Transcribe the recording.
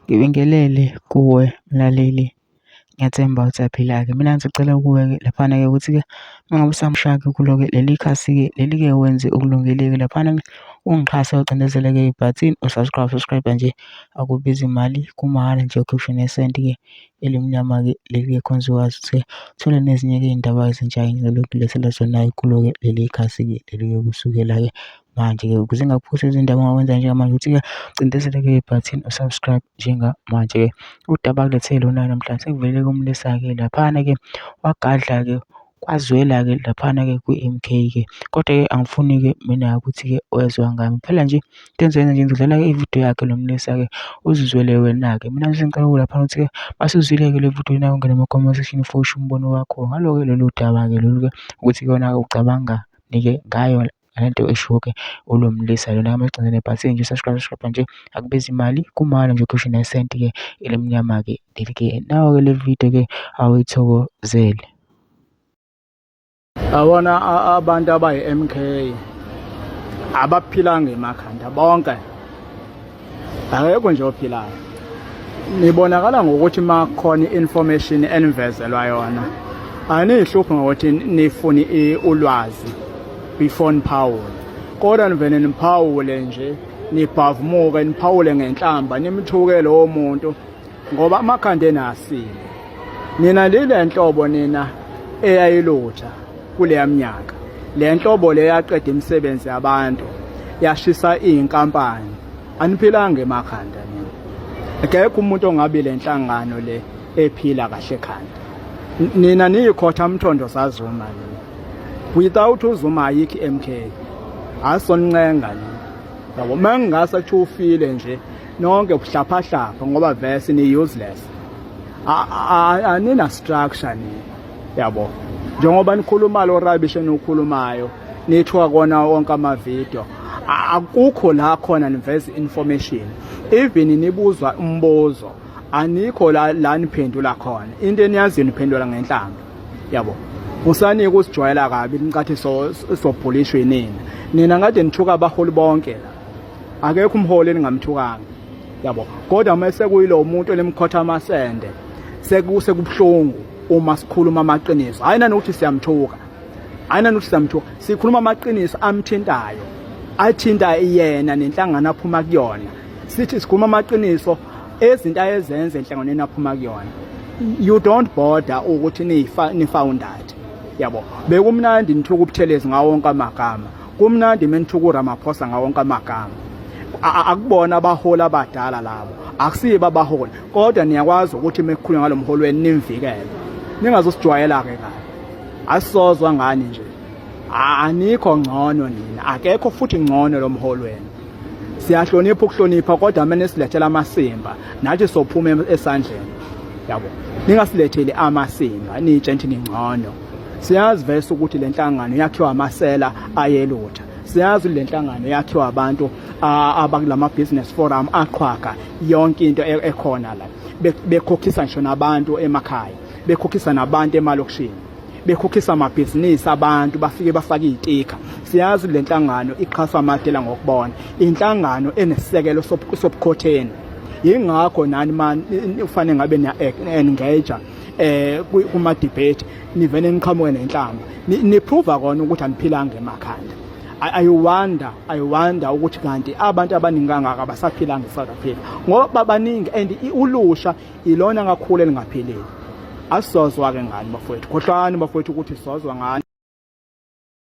Ngibingelele kuwe mlaleli, ngiyathemba ukuthi uyaphila-ke. Mina ngisacela kuwe-ke laphana-ke ukuthi-ke uma ngabe usamshaya-ke kulo-ke leli khasi-ke leli-ke wenze okulungile-ke laphana-ke ungixhase ucindezele-ke ibhathini u-subscribe, subscribe nje akubizi mali kumahhala nje ukhishwe nesenti-ke elimnyama-ke leli-ke khona uzokwazi ukuthi uthole nezinye-ke iy'ndaba ezintsha engilokhu ngilethela zona-ke kulo-ke leli khasi-ke leli-ke kusukela-ke manje-ke ukuze ungaphuthi izindaba ongakwenza njengamanje ukuthi-ke ucindezele-ke ibhathini u-subscribe njengamanje-ke. Udaba akulethe lona namhlanje sekuvelele kumlisa-ke laphana-ke wagadla-ke kwazwela-ke laphana-ke kwi-M_K-ke. Kodwa-ke angifuni-ke mina ukuthi-ke wezwa ngami phela nje into engizoyenza nje ngizodlala-ke ividiyo yakhe lo mlisa-ke uzizwele wena-ke. Mina nje sengicela laphana ukuthi-ke masuzwile-ke le vidiyo nawe ungene kuma-comment section ufike usho umbono wakho ngalo-ke lolu daba-ke lolu-ke ukuthi-ke wena ucabangani-ke ngayo nalento eshiwo-ke ulo mlisa lona amagcine nebhathini nje subscribe subscribe nje akubizi imali kumahhala nje ukhishwe nesenti-ke elimnyama-ke leli-ke nawo-ke le video-ke awuyithokozele. Yabona abantu abayi-MK abaphilanga emakhanda bonke akekho nje ophilayo nibonakala ngokuthi makhona i-information enivezelwa yona aniyihluphi ngokuthi nifune ulwazi before niphawule kodwa nivele niphawule nje nibhavumuke niphawule ngenhlamba nimthuke lowo muntu ngoba amakhanda enasile nina lile nhlobo nina eyayilutha kuleya minyaka le nhlobo le yaqeda imisebenzi yabantu yashisa iy'nkampani aniphilanga emakhanda nina akekho umuntu ongabi le nhlangano le ephila kahle ekhanda nina niyikhotha mthondo sazuma nina without uzuma ayikho i-MK asoncenga nina yabo uma ngingase kuthiwa ufile nje nonke ubuhlaphahlapha ngoba vese ni useless anina structure nina yabo njengoba nikhuluma lo rubbish enikhulumayo nithiwa kona wonke ama video akukho la khona niveza information even nibuzwa umbuzo anikho la la niphendula khona into eniyaziyo niphendula ngenhlamba yabo usanike usijwayela kabi nicathi so sobhulishwe nina nina kade nithuka abaholi bonke la akekho umholi eningamthukanga yabo kodwa uma sekuyilo muntu elimkhotha amasende sekubuhlungu uma sikhuluma amaqiniso hayi nanokuthi siyamthuka hayi nanokuthi siyamthuka sikhuluma amaqiniso amthintayo athinta yena nenhlangano aphuma kuyona sithi sikhuluma amaqiniso ezinto ayezenza enhlanganweni aphuma kuyona you don't bother ukuthi nifounded yabo bekumnandi nithuka ubuthelezi ngawo wonke amagama kumnandi menithuka uRamaphosa ngawo wonke amagama akubona abaholi abadala labo akusibo abaholi kodwa niyakwazi ukuthi mekukhulunywa ngalo mholi wenu nimvikele ningazosijwayela-ke kabi asizozwa ngani nje anikho ngcono nina akekho futhi ngcono lo mholi wenu siyahlonipha ukuhlonipha kodwa kumele silethele amasimba nathi sophuma esandleni yabo ningasiletheli amasimba nitshe nthi ningcono siyazi vese ukuthi le nhlangano yakhiwa amasela ayelutha siyazi le nhlangano yakhiwa abantu abakulama business forum aqhwaga yonke into e-, ekhona la bekhokhisa ngisho nabantu emakhaya bekhokhisa nabantu emalokishini bekhokhisa amabhizinisi abantu bafike bafake iy'tikha siyazi le nhlangano ixhaswa amadela ngokubona inhlangano enesisekelo sobukhotheni yingakho nani man ufanele ngabe niya-engage eh kuma debate nivele niqhamuke nenhlamba niprova kona ukuthi aniphilanga emakhanda I wonder I wonder ukuthi kanti abantu abaningi kangaka abasaphilanga eSouth Africa ngoba baningi and ulusha ilona kakhulu elingaphilile asizozwa ke ngani bafowethu khohlwani bafowethu ukuthi sizozwa ngani.